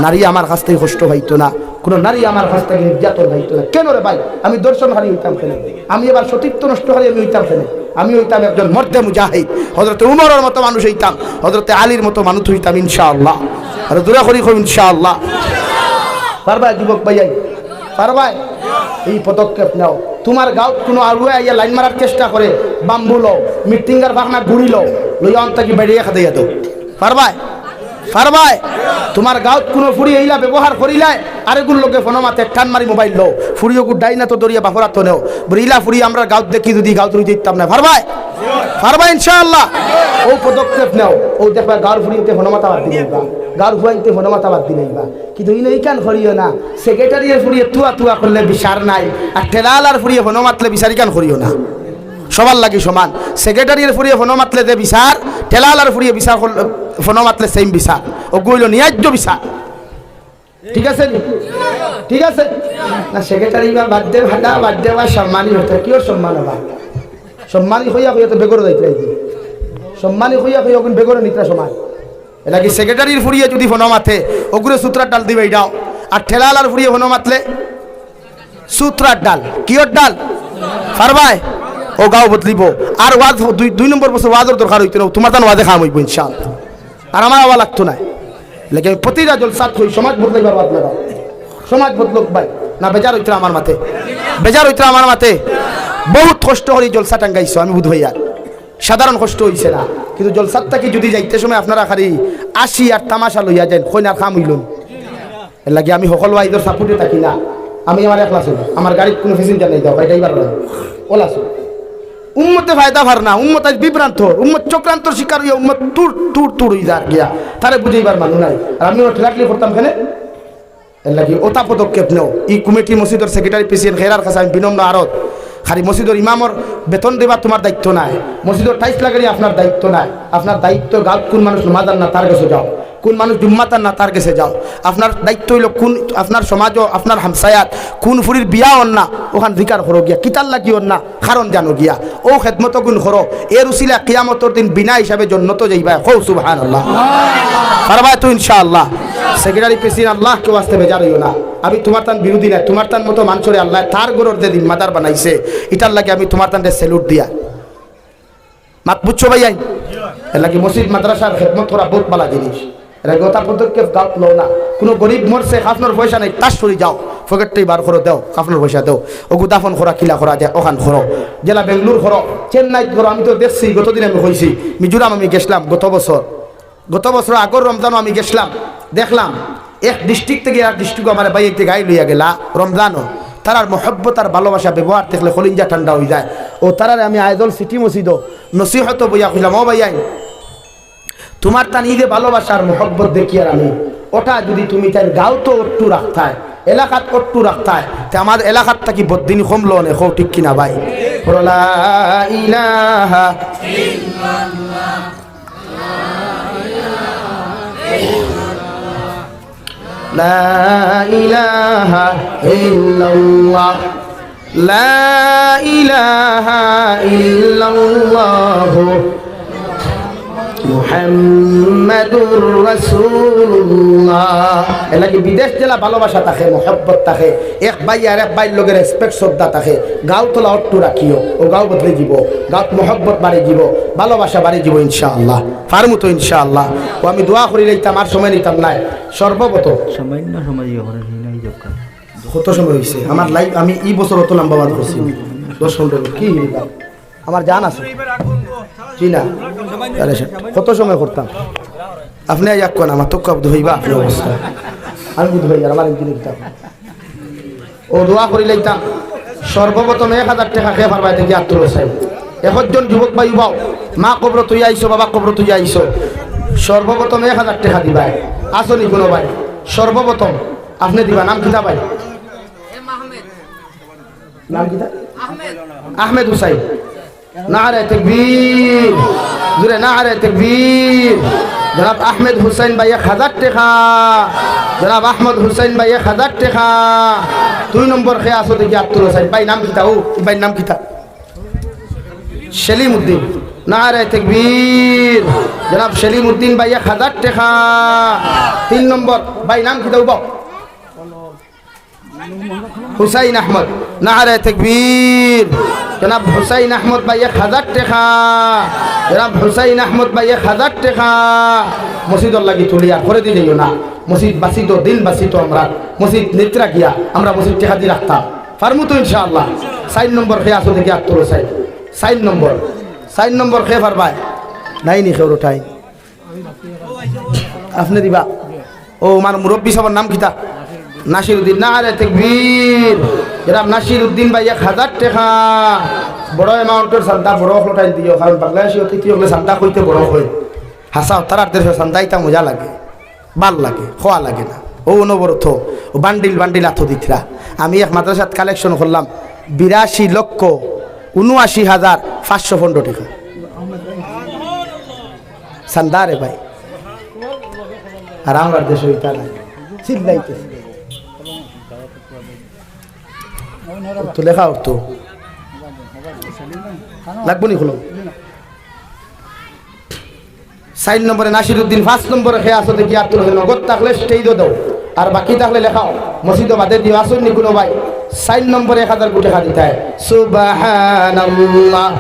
নারী আমার কাছ থাকি কষ্ট পাইতো না, কুনু নারী আমার কাছ থাকি নির্যাতন পাইতো না। কেনে রে ভাই? আমি ধর্ষণকারী অইতাম কেনে? আমি আবার সতীত্ব নষ্টকারী আমি অইতাম কেনে? আমি অইতাম একজন মর্দে মুজাহিদ, হযরতে উমরর মতো মানুষ অইতাম, হযরতে আলীর মতো মানুষ অইতাম ইনশাআল্লাহ। আর জোরে করি কও ইনশাআল্লাহ। পারবায় যুবক ভাইয়াইন? পারবায়? ই পদক্ষেপ নেও। তুমার গাউত কুনু আউয়ে আইয়া line মারার চেষ্টা করে, বাম্বু লও, মিটিংগার ফাকনা গুড়ি লও, লইয়া অন থাকি বাইড়াইয়া খেদাইয়া দেও। পারবায়? পারবায়? তুমার গাউত কুনু ফুড়ি ইলা ব্যবহার করিলায়, আরেগুর লগে ফোনো মাতে, টান মারি মোবাইল লও, ফুড়ি অগু ডাইন আতো ধরিয়া বাফর আতো নেও, বুলে, "ইলা ফুড়ি আমরার গাউত দেখি যুদি গাউত রইতাম নায়।" পারবায়? পারবায় ইনশাআল্লাহ। অউ পদক্ষেপ নেও, অউ দেখবায় গাউর ফুড়িন্তে ফোনো মাতা বাদ দিলাইবা, গাউর ফুয়াইন্তে ফোনো মাতা বাদ দিলাইবা। কিন্তু ইনো ইখান করিও না, সেক্রেটারির ফুড়িয়ে তুয়া তুয়া করলে বিচার নাই, আর ঠেলাআলার ফুড়িয়ে ফোনো মাতলে বিচার, ইখান করিও না। সবার লাগি সমান। সেক্রেটারির ফুড়িয়ে ফোনো মাতলে যে বিচার, ঠেলাআলার ফুড়িয়ে বিচার করলে, ফোনো মাতলে same বিচার। অগু অইলো ন্যায্য বিচার। ঠিক আছে নি? ঠিক আছে? না, সেক্রেটারি বা বাদ দে, ভালা বাদ দে, বা সম্মানী অইতো। কিওর সম্মান অইবা? সম্মানী কইয়া কইয়া তো বেগরো যাইতে অইবো। সম্মানী কইয়া কইয়া অগুন বেগরো নিত্রা সমান। এর লাগি সেক্রেটারির ফুড়িয়ে যুদি ফোনো মাতে, অগুরে সুতরার ডাল দি বাইড়াও। আর ঠেলাআলার ফুড়িয়ে ফোনো মাতলে সুতরার ডাল। কিওর ডাল? পারবায়? অউ গাউ বদলিবো। আর ওয়াজ দুই, দুই নম্বর বছর ওয়াজর দরকার অইতো না, তুমার তান ওয়াজে কাম অইবো ইনশাআল্লাহ। আর আমার আওয়া লাগতো নায়। লেকিন প্রতিটা জলসাত কই সমাজ বদলাইবার ওয়াজ লাগাও। সমাজ বদলউক ভাই। না বেজার অইতরা আমার মাতে? বেজার অইতরা আমার মাতে? বউত কষ্ট করি জলসা টাঙ্গাইছো, আমি বুঝ ভাইয়া। সাধারণ কষ্ট অইছে না, কিন্তু জলসাত থাকি যুদি যাইতে সময় আপনারা খালি হাসি আর তামাশা লইয়া যাইন, কইন আর কাম অইলো না। এর লাগি আমি হকল ওয়াইজর support-এ থাকি না। আমি আমার একলা চলি, আমার গাড়িত কুনু passenger নাই, দেও, কয় driver নাই, অলা চলি। উম্মতে ফায়দা পার না, উম্মত আইজ বিভ্রান্ত, উম্মত চক্রান্তর শিকার অইয়া উম্মত তুর তুর তুর অইযার গিয়া, তারে বুঝাইবার মানুষ নাই। আর আমি অলা ঠেলাঠেলি করতাম কেনে? এর লাগি অতা পদক্ষেপ নেও। ই কমিটি মসজিদর সেক্রেটারি, প্রেসিডেন্ট, হেরার কাছে আমি বিনম্র আরত। খালি মসজিদর ইমামর বেতন দিবা তুমার দায়িত্ব নায়, মসজিদর tiles লাগানি আপনার দায়িত্ব নায়। আপনার দায়িত্ব গাউত কুন মানুষ নমাজ আর না তার গেছে যাও। কুন মানুষ জুম্মাত আর না, তার গেছে যাও। আপনার দায়িত্ব অইলো কুন, আপনার সমাজো, আপনার হামসায়াত কুন ফুরির বিয়া অর না, অখান জিকার করো গিয়া। কিতার লাগি অর না, কারণ জানো গিয়া। অউ খেদমত গুন করো, এর উসিলা কিয়ামতর দিন বিনা হিসাবে জন্নতো যাইবায়। কও সুবহানাল্লাহ। পারবায় তো ইনশাআল্লাহ। সেক্রেটারি প্রেসিডেন্ট, আল্লাহকে ওয়াস্তে বেজার অইও না। আমি তুমার তান বিরোধী নায়, তুমার তান মতো মানষরে আল্লায় তার ঘরর যে জিম্মাদার বানাইছে, ইটার লাগি আমি তুমার তানরে salute দিয়া মাত বুঝছো ভাইয়াইন? এর লাগি মসজিদ মাদ্রাসার খেদমত করা বউত ভালা জিনিস। এর লাগি অতা পদক্ষেপ গাঁওত লও না। কুনু গরিব মরছে, কাফনর পয়সা নাই, তাস করি যাও, পকেট থাকি বার করো, দেও, কাফনর পয়সা দেও। অগু দাফন করা, কিলা করা যায়, অখান করো। যেলা বেঙ্গালুর করো, চেন্নাইত করো, আমি তো দেখছি, গতদিন আমি কইছি, মিজোরাম আমি গেছলাম গত বছর। গত বছর আগর রমজানো আমি গেছলাম, দেখলাম এক district থাকি আরেক district আমার ভাইয়াইন্তে গাড়ি লইয়া গেলা রমজানো। তারার মহব্বত আর ভালোবাসা ব্যবহার দেখলে কলিজা ঠান্ডা অইযায়। অউ তারারে আমি আইজল সিটি মসজিদো নসিহতো বইয়া কইলাম, "ও ভাইয়াইন, তুমার তান ই যে ভালোবাসা আর মহব্বত দেখিয়ার আমি, অটা যুদি তুমি তাইন গাঁওত অট্টু রাখতায়, এলাকাত অট্টু রাখতায়, তে আমার এলাকাত থাকি বদদিন কমলো অনে।" কও ঠিক কিনা ভাই? বলো, লা ইলাহা لا إله إلا الله، لا إله إلا الله، محمد رسول الله। এর লাগি বিদেশ যেলা ভালোবাসা থাকে, মহব্বত থাকে, এক ভাই আরেক ভাইর লগে respect শ্রদ্ধা থাকে, গাঁওত অলা অট্টু রাখিও, অউ গাঁও বদলি যিবো, গাঁওত মহব্বত বাড়ি যিবো, ভালোবাসা বাড়ি যিবো ইনশাআল্লাহ। পারমু তো ইনশাআল্লাহ। অউ আমি দোয়া করি লইতাম, আর সময় নিতাম নায়। সর্বপ্রথম সামান্য সময় ইয়ে করে, এই নাই দরকার। কত সময় অইছে? আমার live, আমি ই বছর অত লম্বা ওয়াজ করছি না। দশ পনেরো মিনিট। কি হইল? আমার জান আছে। জি না। আরে সে কত সময় করতাম? আপনে আইয়া কোন আমার তো কব ধইবা আপনে অবস্থা। আমি বুঝ ভাই, আমার ইঞ্জিনিয়ার কিতাব। অউ দোয়া করি লইতাম। সর্বপ্রথম এক হাজার টেকা কে পারবায় দেখি আত তুলো চাই। একজন যুবক ভাই উবাও, মা কবরো থইয়া আইছো, বাবা কবরো থইয়া আইছো। সর্বপ্রথম এক হাজার টেকা দিবায়। আছো নি কুনু ভাই? সর্বপ্রথম আপনে দিবা। নাম কিতা ভাই? নাম কিতা? আহমেদ হুসাইন। নারায়ে তাকবীর। জোরে নারায়ে তাকবীর। জনাব আহমেদ হুসাইন ভাই এক হাজার টেকা। জনাব আহমেদ হুসাইন ভাই এক হাজার টেকা। দুই নম্বর কে আছো দেখি আত তুলো চাই। ভাই নাম কিতা? অউ ভাইর নাম কিতা? সেলিম উদ্দিন। নারায়ে তাকবীর। জনাব সেলিম উদ্দিন ভাই এক হাজার টেকা। তিন নম্বর ভাই নাম কিতা? উবাও। হুসাইন আহমদ, নারায়ে তাকবীর। জনাব হুসাইন আহমদ ভাই এক হাজার টেকা। জনাব হুসাইন আহমদ ভাই এক হাজার টেকা। মসজিদর লাগি তুলিয়া আর পরে দি যাইও না। মসজিদ বাঁচিত, দিন বাঁচিত, আমরা মসজিদ নিত্রা গিয়া আমরা মসজিদ টেকা দি রাখতাম। পারমু তো ইনশাআল্লাহ। চাইর নম্বর কে আছো দেখি আত তুলো চাই। চাইর নম্বর, চাইর নম্বর কে পারবায়? নাই নি কেউর টাইম? আপনে দিবা। অউ, আমার মুরব্বি সাবর নাম কিতা? নাসির উদ্দিন। নারায়ে তাকবীর। জনাব নাসির উদ্দিন ভাই এক হাজার টেকা। বড় amount-র চান্দা, বড় অকলর টাইম দিও, কারণ বাংলাদেশি অতিথি অকলে চান্দা কইতে বড় কয়। হাছা, তারার দেশো চান্দা ইতা মজা লাগে, ভালা লাগে, কওয়া লাগে না। অউ অনবরত অউ বান্ডিল বান্ডিল আতো দিতরা। আমি এক মাদ্রাসাত collection করলাম বিরাশি লক্ষ ঊনআশি হাজার পাঁচশো পনেরো টেকা। চান্দা রে ভাই। আর আমরার দেশো ইতা নাই। চিল্লাইতেছে। অর্থ লেখা অর্থ। লাগবো নি কলম? চাইর নম্বরে নাসির উদ্দিন, পাঁচ নম্বরে কে আছো দেখি আত তুলো, নগদ থাকলে stage-ও দেও, আর বাকি থাকলে লেখাও, মসজিদো বাদে দিও, আছো নি কুনু ভাই? চাইর নম্বরে এক হাজার গুটি খা দিতায়। সুবহানাল্লাহ,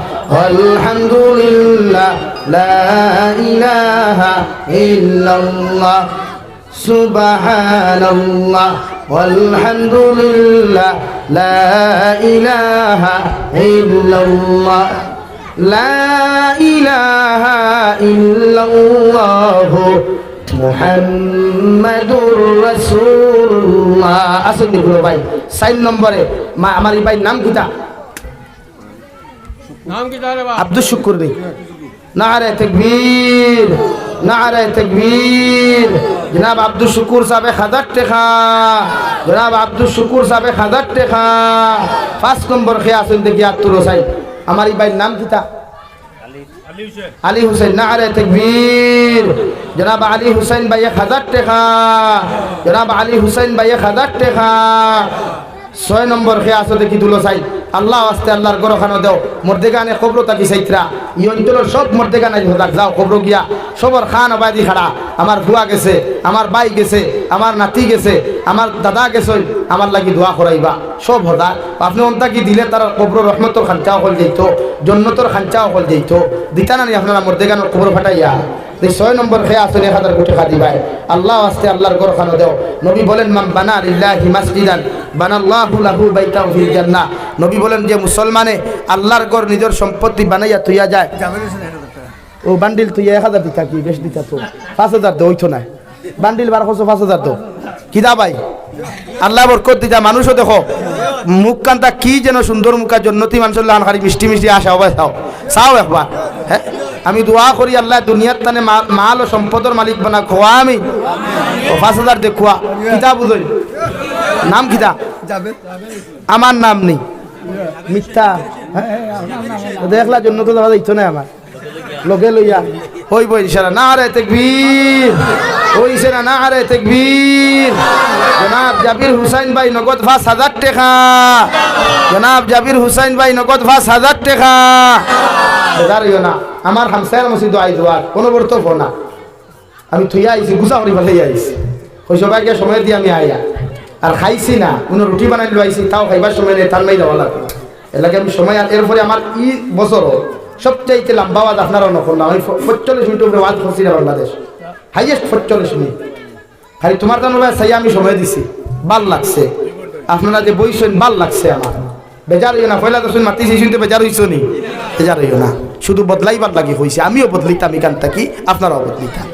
আলহামদুলিল্লাহ, লা ইলাহা ইল্লাল্লাহ, সুবহানাল্লাহ, আলহামদুলিল্লাহ, লা ইলাহা ইল্লাল্লাহ। লা ইলাহা ইল্লাল্লাহু মুহাম্মাদুর রাসূলুল্লাহ। আছো নি কুনু ভাই? চাইর নম্বরে, মা, আমার ই ভাইর নাম কিতা? নাম কিতা রে বা? আব্দুস শুকুর নি? নারায়ে তাকবীর, নারায়ে তাকবীর। জনাব আব্দুস শুকুর সাব এক হাজার টেকা, জনাব আব্দুস শুকুর সাব এক হাজার টেকা। পাঁচ নম্বর কে আছইন দেখি আত তুলো চাই। আমার ই ভাইর নাম কিতা? আলী হুসেন, নারে তাকবীর। জনাব আলী হুসেন ভাই এক হাজার টেকা। জনাব আলী হুসেন ভাই এক হাজার টেকা। ছয় নম্বর কে আছো দেখি তুলো চাই। আল্লার ওয়াস্তে আল্লার ঘরখানো দেও। মর্দেগানে কবর থাকি চাইতরা। ই অঞ্চলর সব মর্দেগান আইজ হদাক যাও কবর গিয়া। সবর খান আবাদি খাড়া। আমার ফুয়া গেছে, আমার ভাই গেছে, আমার নাতি গেছে, আমার দাদা গেছে, আমার লাগি দোয়া করাইবা। সব হদাক। আপনে অন্তা কি দিলে তার কবর রহমতর খাঞ্চা অকল যাইতো, জন্নতর খাঞ্চা অকল যাইতো। দিতা না নি আপনারা মর্দেগানর কবর ফাটাইয়া? এই ছয় নম্বর কে আছো এক হাজার কোটি খাদি ভাই। আল্লার ওয়াস্তে আল্লার ঘরখানো দেও। নবী বলেন, "মান বানা লিল্লাহি মাসজিদান বানাল্লাহু লাহু বাইতান ফিল জান্নাহ।" নবী বলেন, যে মুসলমানে আল্লার ঘর নিজর সম্পত্তি বানাইয়া থইয়া যায়, ও বান্ডিল তুই এক হাজার দিতা কি বেশ দিতা তো, পাঁচ হাজার দে, অইতো না। বান্ডিল বার করছো পাঁচ হাজার দে। কিতা ভাই? আল্লায় বরকত দিতা, মানুষও দেখো। মুখখানটা কি যেন সুন্দর মুখা, জন্নতি মানুষর লাখান খালি মিষ্টি মিষ্টি আশা হবে, চাও, চাও একবার। হ্যাঁ, আমি দোয়া করি আল্লায় দুনিয়ার তানে মা-, মাল ও সম্পদর মালিক বানা খোয়া আমি। ও পাঁচ হাজার দেখুয়া। কিতা বুঝই? নাম কিতা? আমার নাম নেই। মিথ্যা। হ্যাঁ? তো দেখলা জন্নতো যাওয়া যাইতো না আমার। লগে লইয়া। অইবো ইনশাআল্লাহ। নারে তাকবীর। অইছে না? নারে তাকবীর। জনাব জাবির হুসাইন ভাই নগদ পাঁচ হাজার টেকা। জনাব জাবির হুসাইন ভাই নগদ পাঁচ হাজার টেকা। বেজার অইও না। আমার হামসায়ার মসজিদ আইজ ওয়াজ। কোনো বর্ত ফোনা। আমি থইয়া আইছি, গুছা করি ফালাই আইছি। কই সবাইকে সময় দিয়া আমি আইয়া। আর খাইছি না, কোনো রুটি বানাই লইছি, তাও খাইবার সময় নেই, তার নাই যাওয়া লাগবে। এর লাগি আমি সময়, আর এরপরে আমার ই বছর সবচাইতে লম্বা ওয়াজ আপনারা অনো করলাম। আমি প-, পঁয়তাল্লিশ মিনিট উপরে ওয়াজ করছি না বাংলাদেশ, হাইয়েস্ট পঁয়তাল্লিশ মিনিট। খালি তোমার জানো ভাই, চাই আমি সময় দিছি, ভাল লাগছে। আপনারা যে বইছেন, ভাল লাগছে আমার। বেজার অইও না, পয়লা দশজন মাতিছি, শুনতে বেজার অইছো নি? বেজার অইও না, শুধু বদলাইবার লাগি কইছি, আমিও বদলিতাম এখান থাকি, আপনারাও বদলিতাম।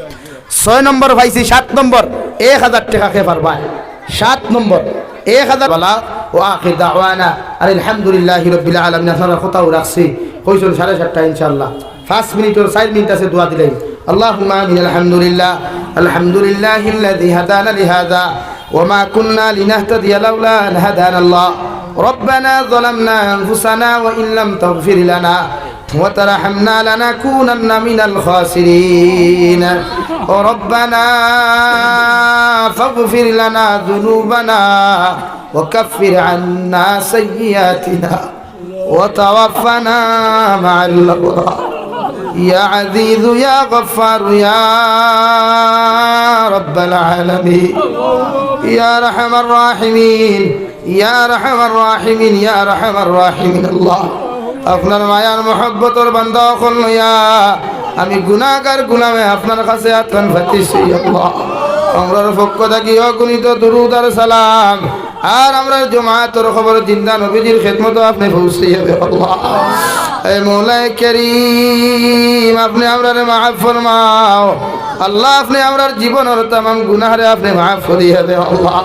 ছয় নম্বর পাইছি, সাত নম্বর, এক হাজার টেকা কে পারবায়? সাত নম্বর, এক হাজার। বালা, ওয়া আখির দাওয়ানা আনিল হামদুলিল্লাহি রাব্বিল আলামিন। আপনারার কথাও রাখছি, কইছেন সাড়ে সাতটা ইনশাআল্লাহ। পাঁচ মিনিটর, চাইর মিনিট আছে দোয়া দিলাই। اللهم آمين. الحمد لله. الحمد لله الذي هدانا لهذا وما كنا لنهتدي لولا أن هدانا الله. ربنا ظلمنا أنفسنا وإن لم تغفر لنا وترحمنا لنكونن من الخاسرين. ربنا فاغفر لنا ذنوبنا وكفر عنا سيئاتنا وتوفنا مع الأبرار. يا عزيز يا غفار يا رب العالمين. يا أرحم الراحمين. يا أرحم الراحمين. يا أرحم الراحمين. আল্লাহ, আপনার মায়ার মহব্বতর বান্দা অকল লইয়া আমি গুনাহগার গুলামে আপনার কাছে আতখান পাতিছি আল্লাহ। আমরার পক্ষ থাকি অগণিত দুরুদ আর সালাম আর আমরার জমাতর খবর জিন্দা নবীজির খেদমতো আপনে পৌঁছাইয়া দেও আল্লাহ। এ মৌলায়ে করিম, আপনে আমরারে মাফ ফরমাও আল্লাহ। আপনে আমরার জীবনর তামাম গুনাহরে আপনে মাফ করিয়া দেও আল্লাহ।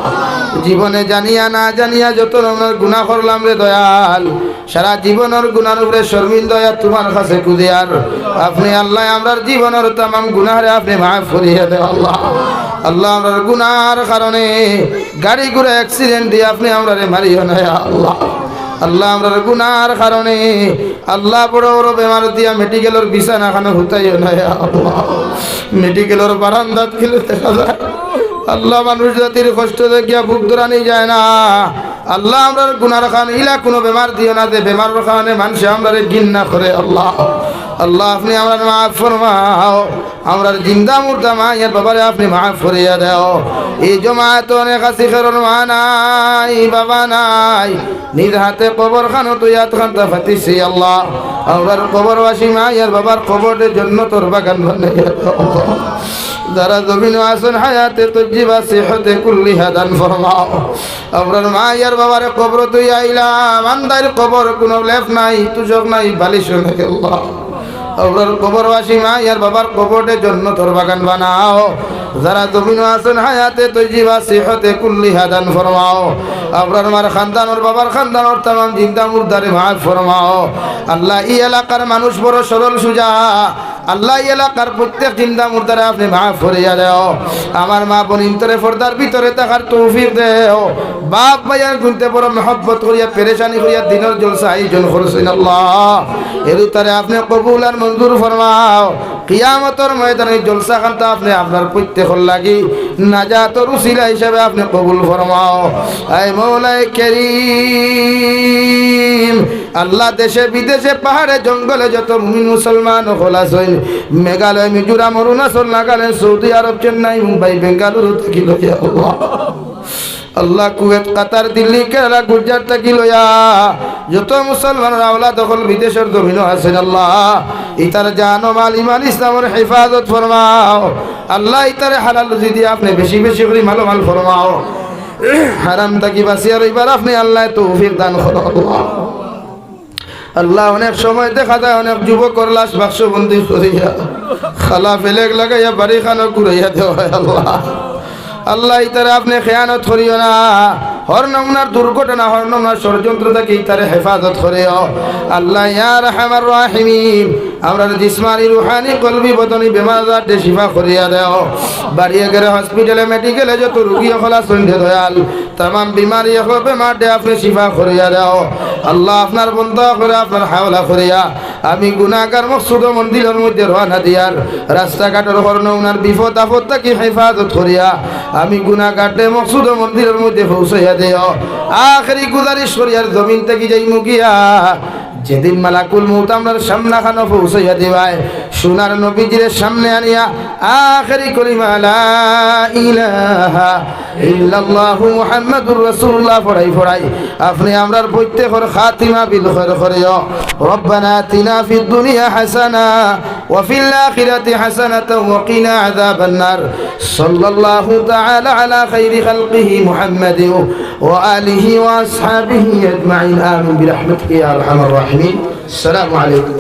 জীবনে জানিয়া না জানিয়া যত রকমের গুনাহ করলাম রে দয়াল, সারা জীবনর গুনার উপরে শর্মিন্দা অইয়া তুমার কাছে খুজিয়ার। আপনে আল্লাহ আমরার জীবনর তামাম গুনাহরে আপনে মাফ করিয়া দেও আল্লাহ। আল্লাহ, আমরার গুনার কারণে গাড়ি ঘোড়া accident দিয়া আপনে আমরারে মারিও না, ইয়া আল্লাহ। আল্লাহ, আমরার গুনার কারণে আল্লাহ বড় বড় বেমার দিয়া মেডিকেলর বিছানা খানো হুতাইও না, ইয়া আল্লাহ। মেডিকেলর বারান্দাত গেলে দেখা যায় আল্লাহ মানুষ জাতির কষ্ট দেখিয়া বুক ধরানি যায় না। আল্লাহ, আমরার গুনার কারণে ইলা কুনু বেমার দিও না, যে বেমারর কারণে মানষে আমরারে ঘিন্না করে। আল্লাহ, আল্লাহ, আপনে আমরারে মাফ ফরমাও। আমরার জিন্দা মুর্দা মা আর বাবারে আপনে মাফ করিয়া দেও। এই জমাতো অনেক আছি, কেউর মা নাই, বাবা নাই, নিজ হাতে কবর খানো তুই আতখানতা পাতিছি আল্লাহ। আমরার কবরবাসী মা আর বাবার কবররে জন্নতর বাগান বানাইয়া দেও। যারা জমিনো আছইন হায়াতে তৈয়্যিবা সিহতে কুল্লিহা দান ফরমাও। আমরার মা আর বাবারে কবরো তুই আইলাম, আন্দাইর কবর, কুনু লেপ নাই, তুষক নাই, বালিশও নাই আল্লাহ। আমরার কবরবাসী মা আর বাবার কবররে জন্নতর বাগান বানাও। যারা জমিনো আছইন হায়াতে তৈয়্যিবা সিহতে কুল্লিহা দান ফরমাও। আমরার মার খানদানর, বাবার খানদানর তামাম জিন্দা মুর্দারে মাফ ফরমাও। আল্লাহ, ই এলাকার মানুষ বড় সরল সুজা, আল্লাহ, এই এলাকার প্রত্যেক জিন্দা মুর্দারে আপনে মাফ করিয়া দেও। আমার মা বইনতরে পর্দার ভিতরে থাকার তৌফিক দেও। বাপ ভাইয়াইন গুনতে বড় মহব্বত করিয়া, পেরেশানি করিয়া দিনর জলসা আয়োজন করছইন আল্লাহ। এরতারে আপনে কবুল আর মঞ্জুর ফরমাও। কিয়ামতর ময়দানে জলসা খানতা আপনে আপনার প্রত্যেকর লাগি নাজাতর উসিলা হিসাবে আপনে কবুল ফরমাও। আয় মৌলায় করিম, আল্লাহ, দেশে বিদেশে পাহাড়ে জঙ্গলে যত মুমিন মুসলমান অকল আছইন, মেঘালয়, মিজোরাম, অরুণাচল, নাগাল্যান্ড, সৌদি আরব, চেন্নাই, মুম্বাই, বেঙ্গালুরু থাকি লইয়া আল্লাহ, আল্লাহ, কুয়েত, কাতার, দিল্লি, কেরালা, গুজরাট থাকি লইয়া যত মুসলমানর আওলাদ অকল বিদেশর জমিনো আছইন আল্লাহ, ইতার জান ও মাল ইমান ইসলামর হেফাজত ফরমাও। আল্লাহ, ইতারে হালাল রুজি দিয়া আপনে বেশি বেশি করি মালামাল ফরমাও। হারাম থাকি বাঁচিয়া রইবার আপনে আল্লাহ তৌফিক দান করো আল্লাহ। আল্লাহ, অনেক সময় দেখা যায় অনেক যুবকর লাশ বাক্সবন্দি করিয়া খালা ফেলেক লাগাইয়া বাড়িখানো ঘুরাইয়া দেওয়া হয় আল্লাহ। আল্লাহ, ইতারে আপনে খেয়ানত করিও না। হর নমুনার দুর্ঘটনা, হর নমুনার ষড়যন্ত্র থাকি ইতারে হেফাজত করিও আল্লাহ, ইয়া আরহামার রাহিমিন। আমরার জিসমানি, রুহানি, কলবি, বদনি বেমার আজাররে শিফা করিয়া দেও। বাড়িয়ে গেলে হসপিটালে, মেডিকেলে যত রুগী অকল আছইন রে দয়াল, তামাম বিমারি অকল বেমাররে আপনে শিফা করিয়া দেও। আল্লাহ, আপনার বন্দা করে, আপনার হাওলা করিয়া আমি গুনাহগার মকসুদ ও মঞ্জিলর মধ্যে রওয়ানা দিয়ার রাস্তাঘাটর হর নমুনার বিপদ আপদ থাকি হেফাজত করিয়া আমি গুনাহগাররে মকসুদ ও মঞ্জিলর মধ্যে পৌঁছাইয়া দেও। আখেরি গুজারিশ করিয়ার জমিন থাকি যাইমু গিয়া, যেদিন মালাকুল মউত আমরার সামনাখানো পৌঁছাইয়া দিবায়, সোনার নবীজিরে সামনে আনিয়া আখেরি কলিমা লা ইলাহা ইল্লাল্লাহু মুহাম্মাদুর রাসূলুল্লাহ পড়াই পড়াই আপনে আমরার প্রত্যেকর খাতিমা বিল খৈর করিও। ربنا آتنا في الدنيا حسنة وفي الآخرة حسنة وقنا عذاب النار. صلى الله تعالى على خير خلقه محمد وآله وأصحابه أجمعين. آمين برحمتك يا أرحم الراحمين. السلام عليكم.